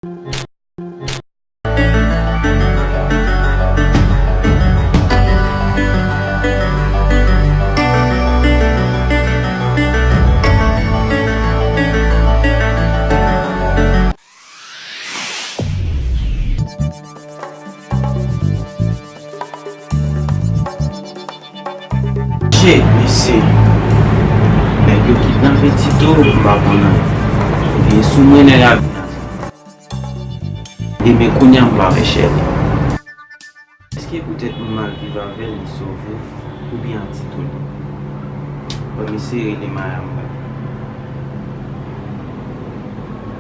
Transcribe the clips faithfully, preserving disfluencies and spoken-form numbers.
Che, mesye. Nèg yo kidnape Tito, m pa konn anyen. Epi e sou mwen nèg la vin atake. E men kounye a m pa wè Sherley. Èske poutèt m al viv avè l, li sove, oubyen a Tito li? Ban m eseye rele Maya m wè.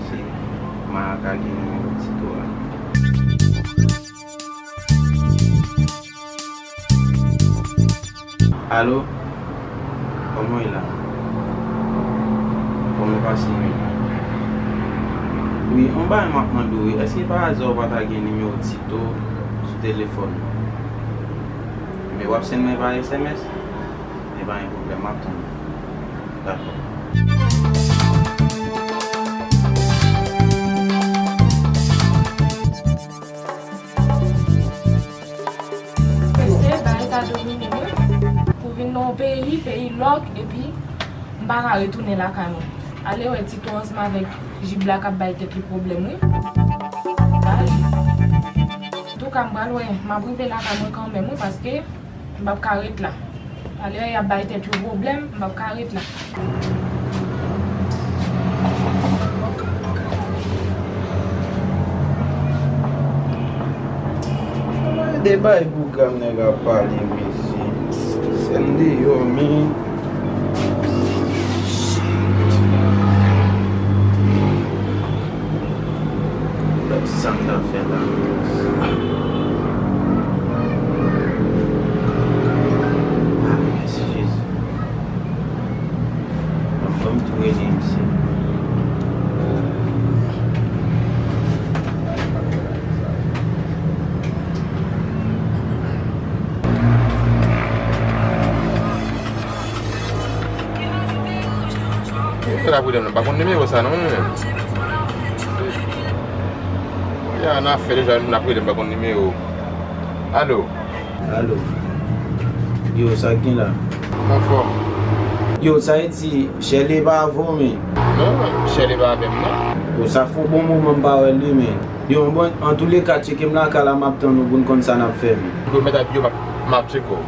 Se Maya ka gen nimewo Tito a. Alo? Kòman w ye la? Kòman w pase jodi a? Wi, yon bagay m ap mande w, wi. Èske pa aza w pa ta gen nimewo Tito sou telefòn ou? Men w ap send mwen pa S M S? Men pa gen pwoblèm, m ap tann ou. Dakò. Mesye, bagay sa domine m, wi. Pou vin nan yon peyi, peyi lòk, epi m pa ka retounen lakay mwen. Ale wè Tito ansanm avèk Jib la k ap bay tèt li pwoblèm, wi. Antouka, m pral wè, m ap rive lakay mwen kanmenm, wi, paske m p ap ka ret la. Talè y ap bay tèt yo pwoblèm, m p ap ka ret la. De bay bouga nèg ap pale, mesye. Sèn deyò, men. Shit. Sa m ta fè la? Ah, mèsi Jezi. Ban m tou rele misye. Ki sa k ap rele m nan? M pa konn nimewo sa non, mwen menm. Ya, nan afè deja, moun ap rele m, m pa konn nimewo. Alo? Alo? Yo, sa k gen la? Anfòm. Yo, sa vle di, Sherley pa avè w, men? Non, Sherley pa avè m, non. Yo, sa fè yon bon moman m pa wè l, wi, men. Yo, bon, antouleka, tcheke m lakay la, m ap tann ou pou n konn sa n ap fè, men. Yo, mèt ap, yo, m ap, m ap tcheke w.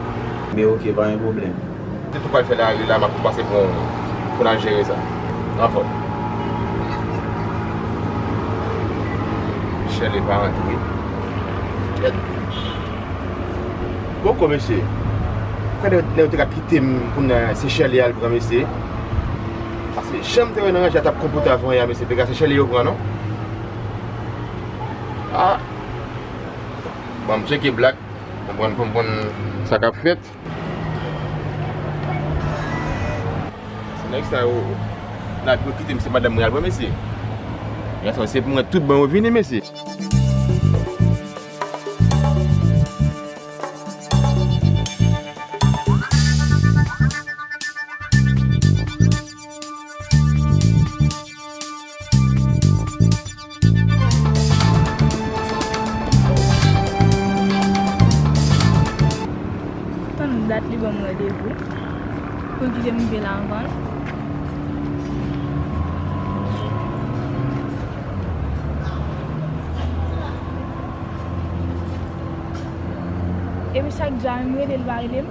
Men oke, pa gen pwoblèm. Se tou pral fè lari la, m ap tou pase pou, pou n al jere sa. Anfòm. Sherley pa rantre. Kèt. Poko, mesye. Ou kwè nèg yo te ka kite m pou n se Sherley al pran, mesye? Paske jan m te wè nan ranje a t ap konpòte avan yè a, mesye, te ka se Sherley yo pran, non? Ah. Bon, m tcheke Black. Konprann, konprann sa k ap fèt. Se nèg sa yo, n ap yo kite m, se madanm mwen al pran, mesye. Gason, se pou mwen tout bon yo vini, mesye. Tann dat li ban m randevou pou l kite m rive la anvan l. Epi chak jou a menm rele l pa rele m.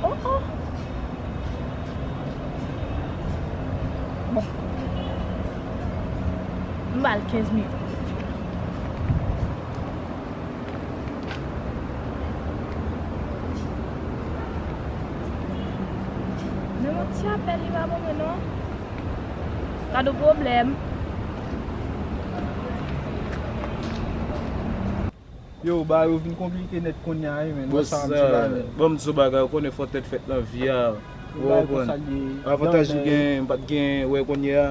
Oh, oh. Bon. M ba l kenz minit. Menm yon ti apèl li pa ban mwen non. Gad yon pwoblèm. Yo, bagay yo vin konplike nèt kounye a, wi, men. Bòs, sa, m ti la, men. Ban m di w bagay, ou konnen fò tèt fèt nan vi a. Ou konprann? Avantaj ou gen, m pa t gen, wè kounye a.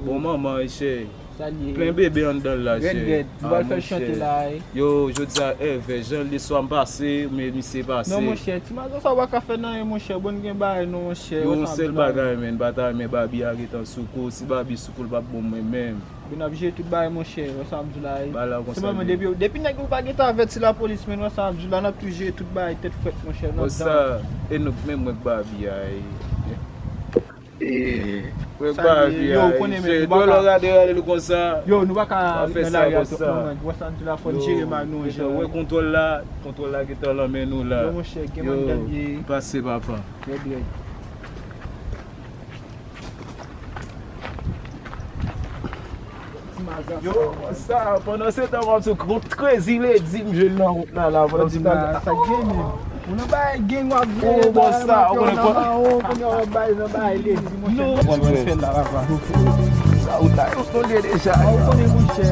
Bon, manman, eseye. Plen bebe anndan l la, cheri. Rèd, rèd. Nou pral fè chante la, wi. Yo, jodi a, èvè, jan leswa m pase, men misye pase. Non, monchè, ti mazo sa w pa ka fè nan anyen, monchè. Bon, gen bagay, non, monchè. Yo, yon sèl bagay, men, m pa ta renmen Babi a gentan sou kou. Si Babi sou kou, l p ap bon mwen menm. Bin ap jere tout bagay, monchè. Wè sa m di w la, wi. Bagay la konsa. Se mwen, depi, depi nèg yo pa gentan avèti lapolis, men, wè sa m di w la, n ap tou jere tout bagay tèt frèt, monchè. Konsa, e nou menm mwen k Babi a, wi. Mwen Babi a, yo, ou konnen, men, ou pa ka. Lè w gade rale l konsa. Yo, nou pa ka nan lari a twòp non, men. Wè sa m di w la, fò n jere mal nou, monchè. Wè kontwòl la, kontwòl la gentan nan men nou la. Yo, monchè, gen mann gade. Pase, papa. Rèd, rèd. Yo, sa, pandan se tan, w ap sou kont krezi ledi, m jwenn nan wout la, la, pandan se tan. Sa gen menm. Ou nan bay gen w ap gen. Ou bon sa, ou konnen kò. Ou konnen w ap bay nan bay ledi, monchè. Non, mwen fè la, papa. Sa ou ta, yo sonde deja. Ou konnen, monchè.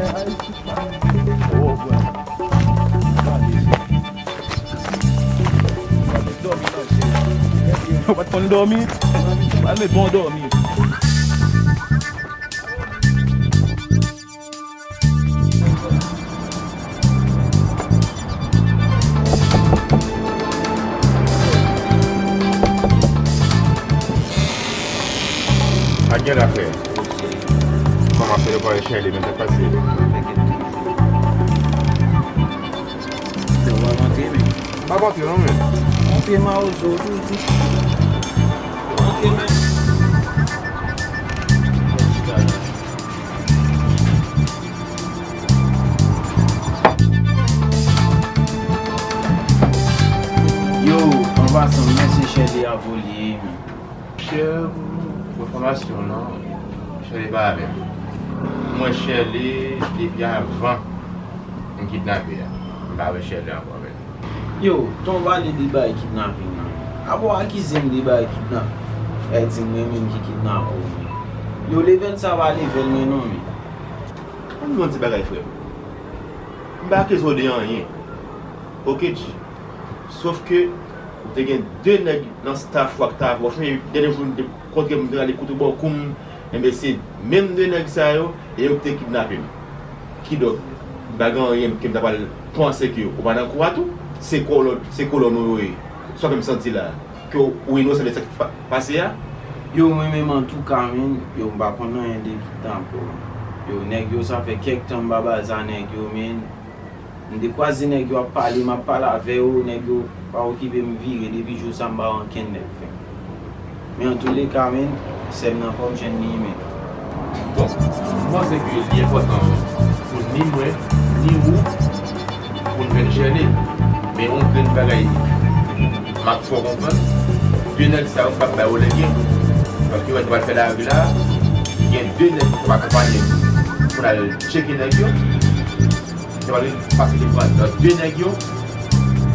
Yo pa t konn dòmi. Pral met bon dòmi. Pa gen la, frè. Kòman fè yo pa wè Shirley, men sa k pase? Yo pa rantre, men. Pa rantre non, men. Rantre mawozo, toujou. Rantre, men. Yo, an pasan, mèsi Shirley a volye, men. Chè, pou enfòmasyon w lan, Shirley pa avè m. Mwen, Shirley, depi avan m kidnape a, m pa wè Shirley ankò, men. Yo, ton pale de bay kidnaping nan. Apa w akize m de bay kidnap, e di m mwen menm ki kidnape w, men. Yo, leve l sa pa leve l, men non, men. Ann di yon ti bagay, frè m. M pa akize w de anyen. Oke, G. Sof ke, ou te gen de nèg nan staff ou a k t avè w. Franchman, dènye jou m te kontre m, m te gade kote w bò kou m, enben, se menm de nèg sa yo, e yo ki te kidnape m. Kidonk, m pa gen anyen ke m ta pral panse ke ou pa nan kou a tou. Se kolòn, se kolòn ou yo ye. Sa w fè m santi la, ke ou inosan de sa ki pa-, pase a? Yo, mwen menm, antouka, men, yo, m pa konn anyen de kidnapè. Yo, nèg yo, sa fè kèk tan m pa baz a nèg yo, men. M te kwaze nèg yo ap pale, m ap pale avè yo, nèg yo pa okipe m vire, depi jou sa m pa wè ankenn nèg fè. Men antouleka, men, sè m nan fòm jwenn li, men. Bon, m panse ke li enpòtan pou ni mwen, ni ou, pou n jwenn Shirley. Men yon grenn bagay, m ap fè w konprann, de nèg sa yo p ap bay w legen. Paske yo wè nou pral fè lari la, gen de nèg ki ap akonpaye nou pou n al tcheke nèg yo. Se pa li pase li pran de nèg yo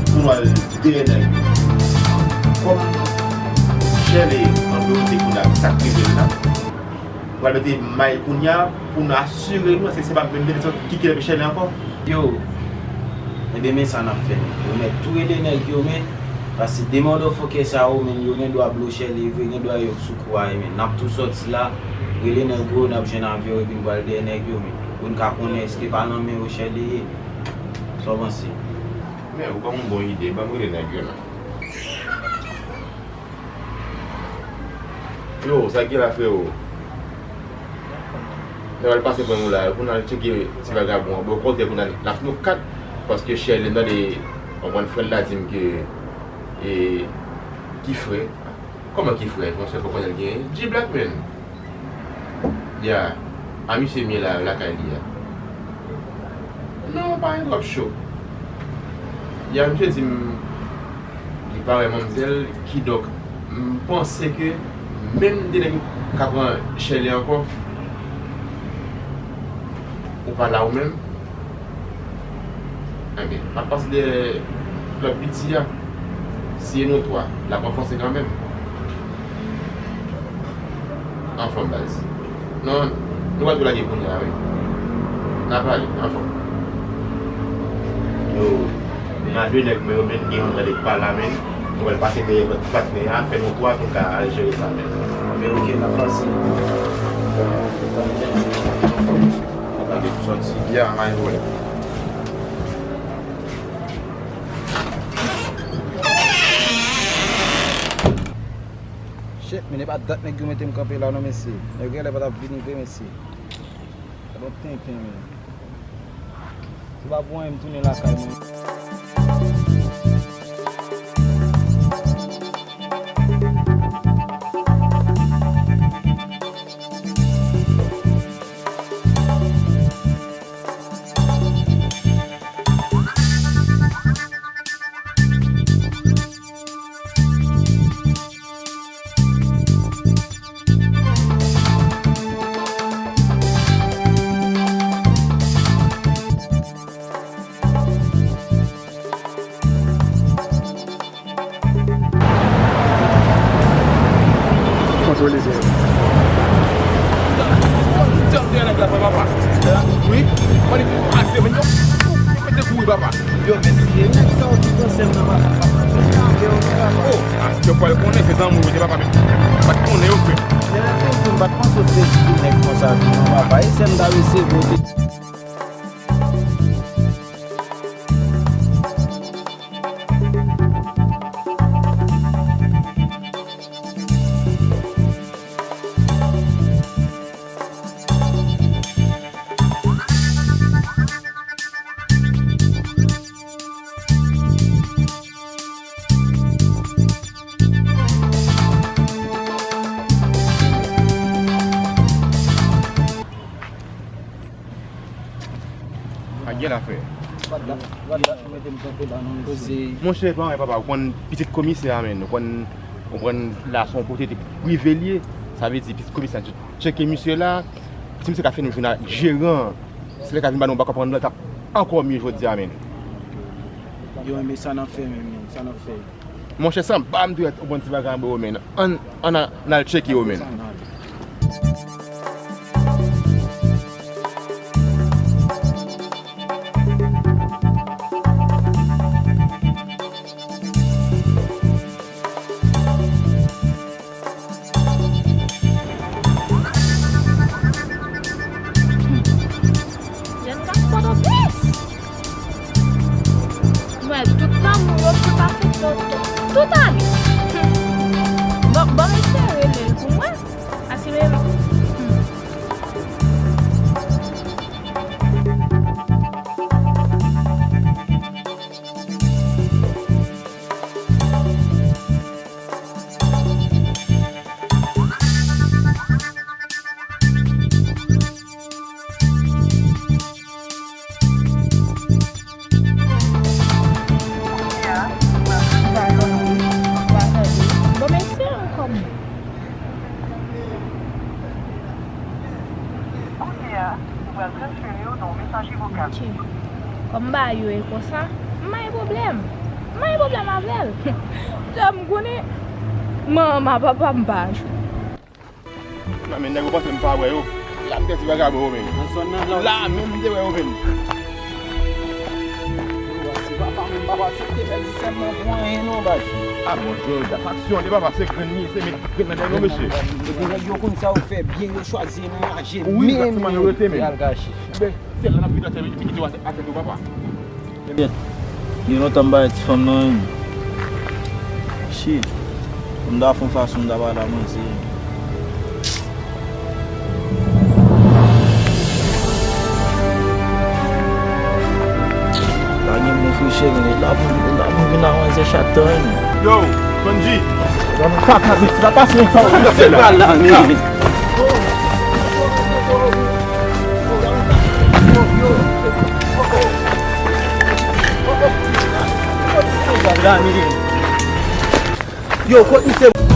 pou nou al dèyè nèg yo. Kòm Shirley an priyorite kounye a, sa k rive l la, nou pral mete may kounye a pou nou asire nou èske se pa menm de nèg sa ki kidnape Shirley ankò. Yo, enben men sa n ap fè. Yo mèt tou rele nèg yo, men, paske de motherfucker sa yo, men, yo gen dwa blow Shirley vre, gen dwa yo sou kou a, men n ap tou sòti la, rele nèg yo, n ap jwenn avè yo, epi n pral dèyè nèg yo, men. Pou n ka konnen èske pa nan men yo Shirley ye. Sa w panse? Men, ou ban m yon bon ide, ban m rele nèg yo, non. Yo, sa k gen la, frewo? Nèg al pase pran nou la, pou n al tcheke ti vagabon an. Bon, okontrè, pou n al, n ap nou kat, paske Shirley m tande, konprann, frè l la di m ke, e, ki frè? Kòman ki frè? Monchè, fò konnen l gen G-Black, menn. Ya, a misye m ye la, lakay li a. Non, pa gen twòp cho. Ya, misye di m li pa wè manmzèl, kidonk, m panse ke menm de nèg ka pran Shirley ankò, ou pa la ou menm. Enben, m ap pase dèyè lòt piti a. Si e nou twa, l ap anfonse kanmenm. Anfòm, baz. Non, nou pral tou lage kounye a, wi. N a pale, anfòm. Yo, nan de nèg mwen yo, men gen yon nan de pa la, men. Nou pral pase dèyè lòt patnè a, fè nou twa pou n ka al jere sa, men. Men oke, n ap pase. Anfòm. Yeah, my boy. Shit, men e pa dat nèg yo mete m kanpe la non, mesye. Nèg yo genlè pa t ap vini vre, mesye. Gad yon tenten, men. Se pa pou anyen m tounen lakay mwen. Kontwole zen. Janm te nèg la fè papa. Wi. Mwen li ase men yo. Mete kouri papa. Yo, men si e nèg sa yo ki pran sèm nan papa. Oh, ah, yo pral konnen se zanmi yo te papa men. Bat konnen yo fè. Lè la fin tou, m pa t panse w te di nèg konsa tou non papa. E sèm ta resevwa w te. Pa gen afè. Monchè, pa wè papa, ou konn pitit komisè a, men, ou konn, ou konn la se yon kote te prive l ye. Sa vle di, pitit komisè a tcheke misye la, si misye ka fè nou jwenn ak jeran, si l ka vin ba nou backup an, nou t ap ankò mye jodi a, men. Yo, men sa n ap fè, men, men, sa n ap fè. Monchè, sanba m tou yon bon ti bagay anba yo, men. Ann, ann, ann al tcheke yo, men. Jèn gason Pòtoprens! M wè tout lanmou yo, tout afeksyon, tout, tout ale. Bon, bon, mesye, rele l pou mwen. Paske men, hmm. Bon, mesye, ankò m. Kounye a, nou pral transfere w nan yon mesaje vokal. Ok. Kòm m ba yo e konsa, m pa gen pwoblèm. M pa gen pwoblèm avè l. Jan m konnen manman papa m pa jwe. Non, men nèg yo panse m pa wè yo. La m te di bagay yo, men. Nan zòn nan, la, la menm m te wè yo, men. Yo, se papa menm, papa, se te pèdi sèm nan pou anyen, non, baz. Ah, bon, Joseph, aksyon de papa, se grenn li, se met grenn nan dèyè nou, mesye. Epi nèg yo konn sa yo fè byen, yo chwazi nan raje. Wi, men, exactement, yo rete, men. Pral gache. Ben, se la n ap vin atè, vin kite w atè, atè tou, papa. Kèt. Gen lontan m pa wè ti fanm nan, wi. Shit. Fò m ta fè yon fason m ta pale a manzè. Pa gen bon freche, men la pou, la pou vin a manzè chak tan, wi. Yo, Sanji. Kaka, men se pa pase yon sa ou fè la. Se pa la, men. Yo, kot misye?